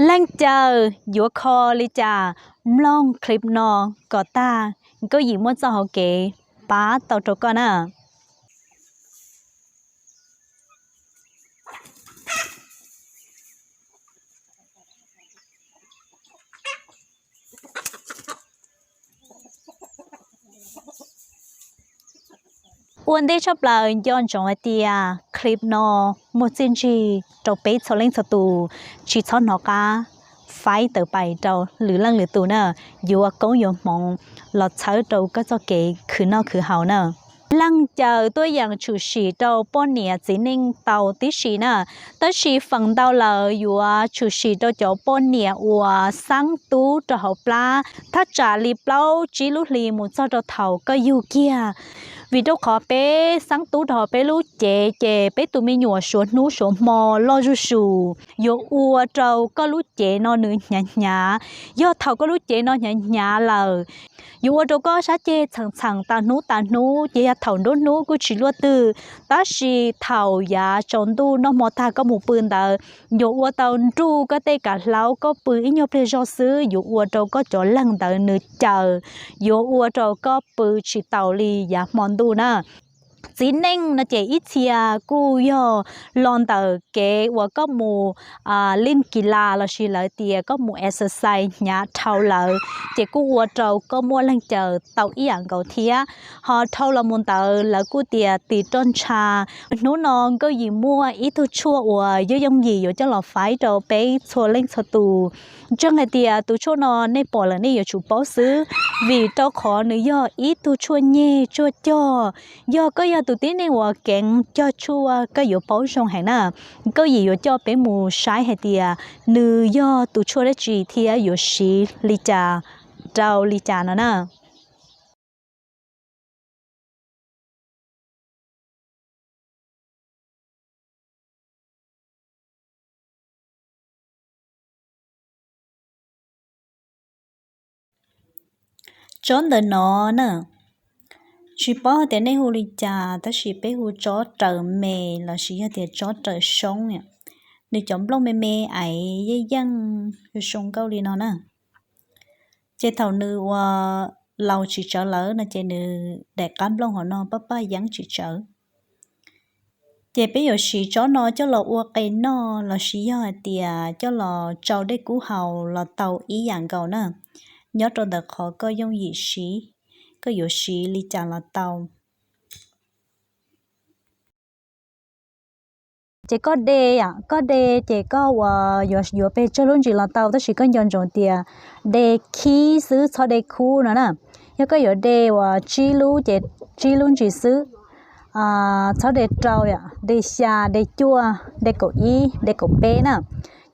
Leej Cawm yuav kho li cas, mloog clip no kom tag, Nkauj Yim muaj txoj hauv kev pab tau rau koj na. Ua ntej tshaj plaws nco ntsoov hais tias clip no muaj txiaj ntsig rau peb txhua leej txhua tus, tsis txhob hnov qab faib tawm pais rau lwm leej lwm tus na, yuav koob yuav hmoov los txhawb rau koj txoj kev khwv noj khwv haus na. Leej Cawm tuaj yeem tshwm sim rau poj niam txiv neej tau tib si na, tab sis feem ntau lawm yuav tshwm sim rau cov poj niam uas xeeb tub rau hauv plab. Thaj tsam li plaub tsib lub hlis mus txog rau thaum koj yug kiag, vim rau qhov peb xeeb tub rau hauv peb lub cev ces peb tus me nyuam suav hnub suav hmo loj zuj zus, yuav ua rau koj lub cev no nws hnyav hnyav. Yog thaum koj lub cev no hnyav hnyav lawm, yuav ua rau koj sab ceg txheem txheem tas hnub tas hnub, ces yog thaum nruab hnub kuj tsis luaj twg, tab sis thaum yav tsaus ntuj noj hmo tag koj mus pw ntawd, yuav ua tau nruj koj tej kav hlaub, koj pw ib nyuag pliag zog xwb yuav ua rau koj cov leeg ntawd nws cawm, yuav ua rau koj pw tsis taus li yav hmo ntuj na. Txiv neej no ces ib txhia kuj yog los ntawm kev uas koj mus lij kis las lossis lawv tias koj mus exercise hnyav dhau lawm, ces kuj ua rau koj muaj leeg cawm tau ib yam nkaus thiab. Ho dhau los mus ntawd lawv kuj tias tis roj ntsha. Hnub no Nkauj Yim muaj ib tug tshuaj uas yooj yooj yim yuav coj los faib rau peb txhua leej txhua tus. Ntseeg hais tias tus tshuaj no nej pom lawm nej yuav tsum paub xwb, vim rau qhov nws yog ib tug tshuaj nyeg tshuaj cog. Yog koj yog tus tib neeg uas keev cog tshuaj koj yuav paub zoo heev na. Nkauj Yim yuav coj peb mus saib hais tias nws yog tus tshuaj dab tsi thiab yuav siv li cas rau li cas no na. Tsob ntawm no na, tsis paub hais tias nej hu li cas tab sis peb hu tsob raws me lossis yog tias tsob raws soob. Nws cov nplooj me me ais yeej yeej zoo nkauj li no na. Ces thaum nws ua laus tsis tsawv lawm no ces nws daim qab nplooj hauv no paj paj yeeb tsis tsawv. Ces peb yuav siv tsob no coj los ua qe noj lossis yog hais tias coj los tsau dej kub haus los tau ib yam nkaus na, nyob rau ntawm qhov koj yooj yim siv, koj yuav siv li cas los tau. Ces koj de, koj de ces koj ua, yuav pes tsawg lub ntsis los tau tab sis koj nco ntsoov tias de khib xwb txhob de khub no na. Yog koj yuav de uas tsib lub ces tsib lub ntsis xwb, txhob de rau, de xya, de cuaj, de kaum ib, de kaum peb na.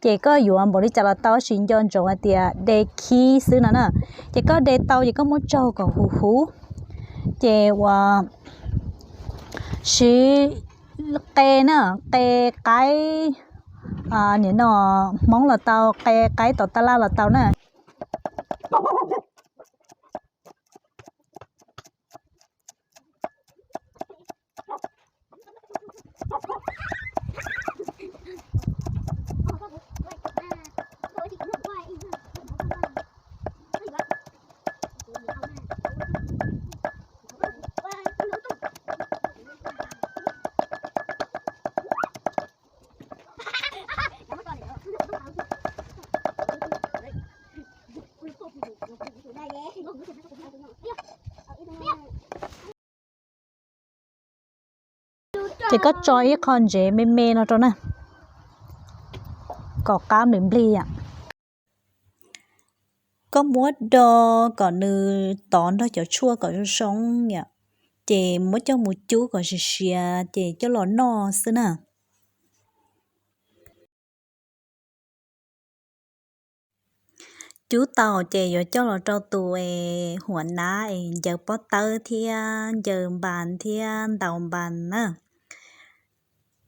Ces koj yuav npaum li cas los tau tab sis nco ntsoov hais tias de khib xwb no na. Ces koj de tau ces koj muab tsaug kom huv huv. Ces ua siv qe na, qe qaib, nim no Hmoob los tau, qe qaib tom taj laj los tau na. Ces koj tso ib qho ntsev me me no rau na, kom qab nws nplig yom. Koj muab do kom nws tov nrog cov tshuaj kom zoo zoo yom, ces muab coj mus cub kom siav siav ces coj los noj xwb na. Cub tau ces yuav coj los rau tus es huam nab es ncaws pob tawb thiab ncaws npas thiab ntaus npas na.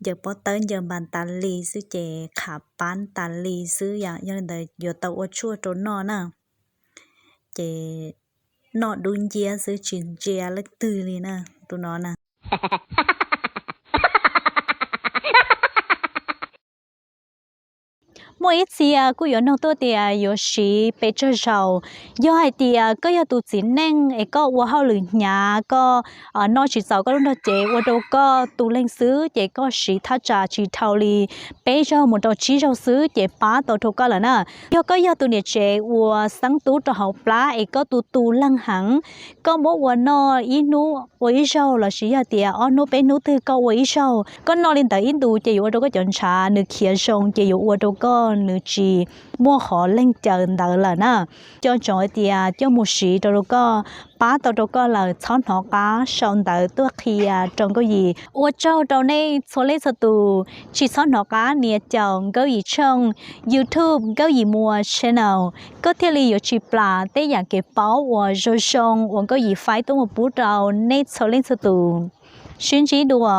Ncaws pob tawb ncaws npas tas li xwb ces qhav pab tas li xwb yom, yog li ntawd yuav tau ua tshuaj rau noj na. Ces noj dub nciab xwb tsis ntsia leej twg li na, tus no na. Muaj ib txhia kuj yuav nug tuaj tias yuav siv pes tsawg zaus. Yog hais tias koj yog tus txiv neej es koj ua hauj lwm hnyav, koj noj tsis txaus koj lub nrog cev ua rau koj tu leeg xwb ces koj siv thaj tsam tsis dhau li peb zaug mus rau tsib zaug xwb ces pab tau rau koj lawm na. Yog koj yog tus niam tsev uas xeeb tub rau hauv plab es koj tu tu leeg heev, koj muab ua noj ib hnub ua ib zaug lossis yog tias ob hnub peb hnub twg koj ua ib zaug, koj noj li ntawd ib ntus ces yuav ua rau koj cov ntshav nws khiav zoo ces yuav ua rau koj nws tsis muaj qhov leej caw ntawd lawm na. Coj ntsoov hais tias coj mus siv rau rau koj, pab tau rau koj lawm txhob hnov qab sau ntawv tuaj qhia rau Nkauj Yim. Ua tsaug rau nej txhua leej txhua tus, tsis txhob hnov qab nias caum Nkauj Yim tshooj YouTube Nkauj Yim Muas Channel, koj thiaj li yuav tsis plam tej yam kev paub uas zoo zoo uas Nkauj Yim faib tuaj mus pub rau nej txhua leej txhua tus. Sib ntsib dua.